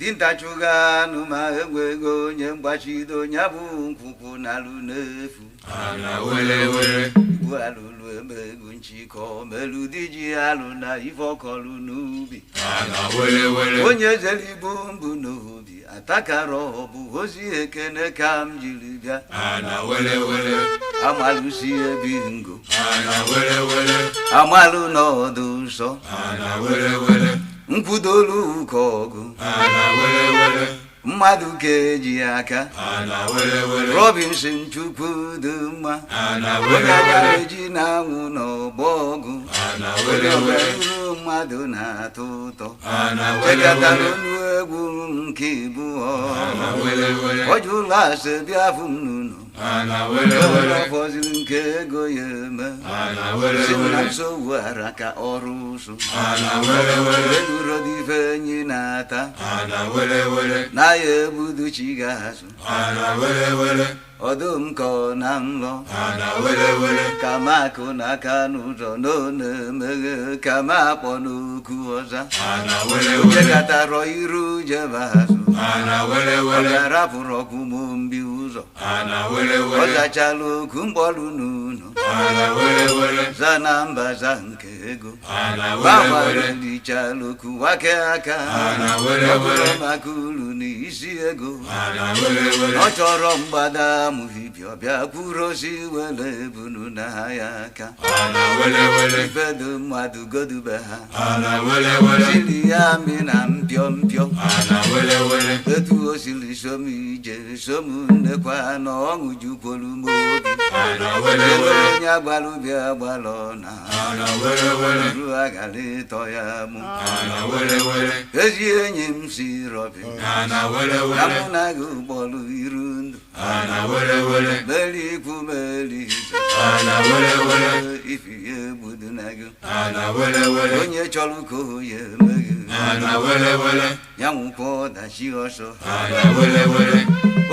Dinta chụga anụ ma enweghị onye mgbachido ya bụ nkwụkwụ n'alụ n'efu. Ana wele wele. Igbu alụlụ emeghu nchịkọ melu di ji alụ na ife ọkọlụ n'ubi. Ana wele wele. Onye zere igbu mbụ n'obi atakara ọ bụ ozi ekene ka m jiri bịa. Ana wele wele. Amalụsi ebi ngo. Ana wele wele. Amalụ n'ọdụ nsọ. Ana wele wele. Nkwudolu ụkọ ọgụ. Ana wele wele. Mmadụ ka eji aka. Ana wele wele. Robinson Chukwu dị mma. Ana onye wele agbara wele. ji na-anwụ n'ọgbọ ọgụ. Ana onye wele wele. ọbara mmadụ na-atọ ụtọ. Ana wele chekatara wele. onu egwu nke ịbụọ. Ana wele wele. Ọjụla ase bịa fụ m n'ụlọ. Ana wele wele. Fọziri nke ego ya eme. Ana wele si na wele. nsogbu ara ka ọrụ ụsụ. Ana wele wele. Elurodife enyi na-ata. Ana wele wele. Na ya egbudu chi ga-azụ. Ana wele wele. Ọdụm ka ọ na nlọ. Ana wele wele. Ka makụ n'aka n'ụzọ n'one emeghe ka ma akpọ n'okwu ọza. Ana wele wele. Jekatarọ iru jebe azụ. Ana wele ọ wele. ga-arapụrụ ọkụ mbi ụzọ. Ana wele ọ wele. zachala okwu mkpọrụ n'ụlọ. Ana wele wele. Za na mba za nke ego. Ana wele wele. Gbanwarichala okwu wake aka. Ana wele ọ bụrụ wele. maka uru na isi ego. Ana wele wele. Ọ chọrọ mgbada amụghị ọbịa kwuru osi wele ebunu na ya aka. Ana wele wele. Ifedu mmadụ godube ha. Ana wele wele. Siri ya amị na mpio mpio. Ana wele wele. Etu o siri som ije som nnekwa na ọṅụ jukwuru m obi. Ana wele wele. Onye agbalụ bịa gbalọ na Ana wele wele. ru agara ịtọ ya mụ. Ana wele wele. Ezi enyi m si rọbi. Ana wele Na wele. mụ na gị kpọrọ iru ndụ. Ana wele wele. Meli ikwu meli ibe. Ana wele wele. Ifi ya egbudu na gị. Ana wele wele. Onye chọrọ ka o ya emeghe. Ana wele wele. Ya nwụkwa ọdachi ọsọ. Ana wele wele.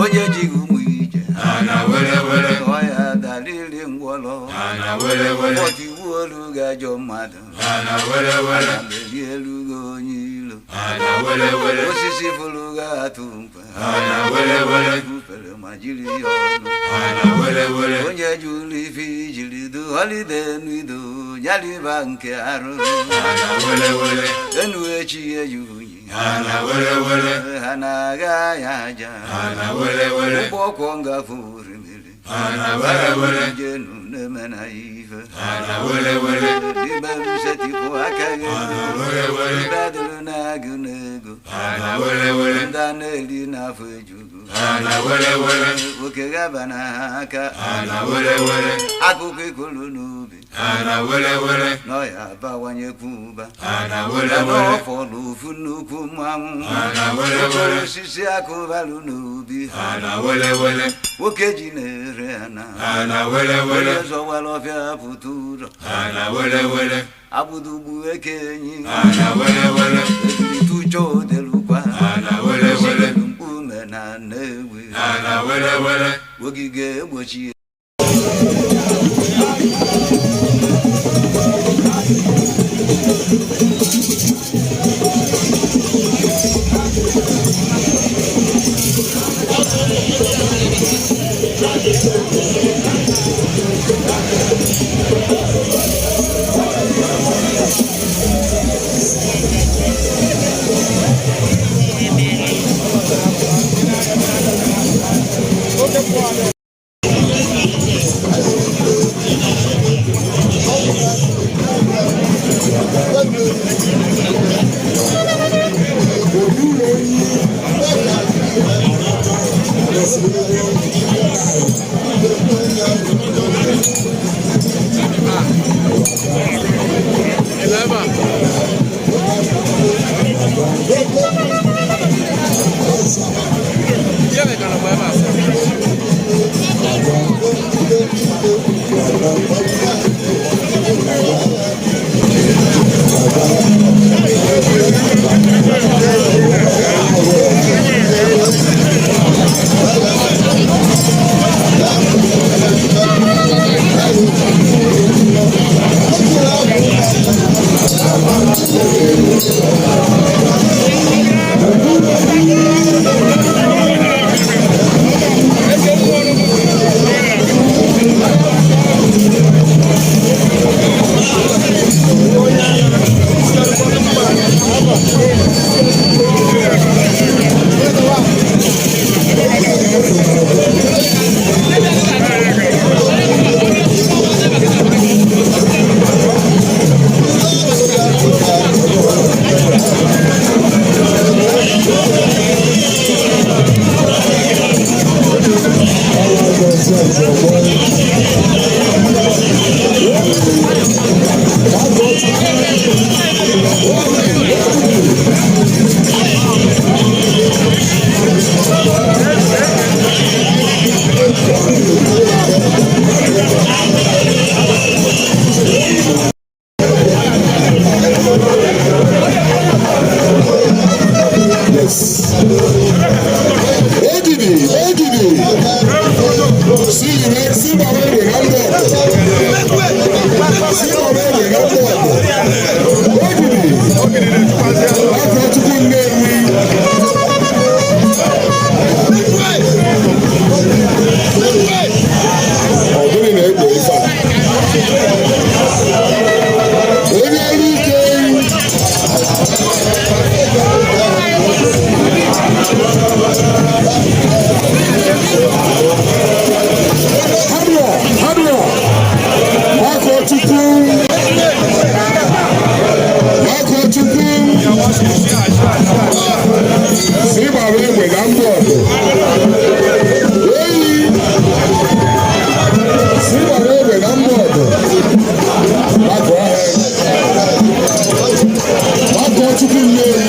Onye jighị ụmụ ije. Ana wele wele. Ọ ya dalili ngwọrọ. Ana wele wele. Ọtiwu olu gajọ mmadụ. Ana wele wele. Ana meli elu gị onye ilo. Ana wele wele. Osisi fụrụ gị atụ mkpe. Ana wele wele. Bufere ma jiri ya ọnụ. Ana wele wele. Onye jụrụ ife ijiri du holide n'ido nyaliba nke arụ. Ana wele wele. Enu echi ejughị. Ana wele wele. Ha na-agha ya aja. Ana wele wele. Ụgbọ ọkwọ ngafe orimiri. Ana wele wele. Jenu na-eme na ife. Ana wele wele. Dime m setịpụ aka gị. Ana wele wele. Ndị na-agụ n'ego. Ana wele wele. Ndị a na-eri n'afọ ejugu. Ana wele wele. Oke gaba na ha aka. Ana wele wele. Akụkọ ikolu n'ubi. Ana wele wele. N'ọya abawanyekwu ụba. Ana wele wele. N'ọfọlụ ofu nnukwu mmanwụ. Ana wele Okporo wele. osisi akụbalụ n'ubi. Ana wele wele. Nwoke ji na-ere ana. Ana wele wele. Onye zọwara ọfịa pụta ụrọ. Ana wele wele. Agbụdugbu eke enyi. Ana wele wele. Ebiritucho odelukwa. Ana wele wele. Sigelu mkpume na Nnewi. Ana wele wele. Ogige egbochi. Ogidi, ogidi. Si yiri, si gbara egbe na ndị ọgụ. Si gbara egbe na ndị ọgụ. Ogidi. Afọ Chukwu Nnewi. Ọ gịnị na-egbe ife a? Onye ọrụ ike. Hadụọ, hadụọ. Makụọ Chukwu. Makụọ Chukwu. Si gbara egbe na ndị ọgụ. Eyi. Si gbara egbe na ndị ọgụ. Makụọ ha. Makụọ Chukwu Nnewi.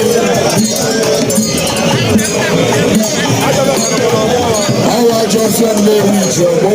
Awa ajọ ọfịa Nnewi ji ọgbọ.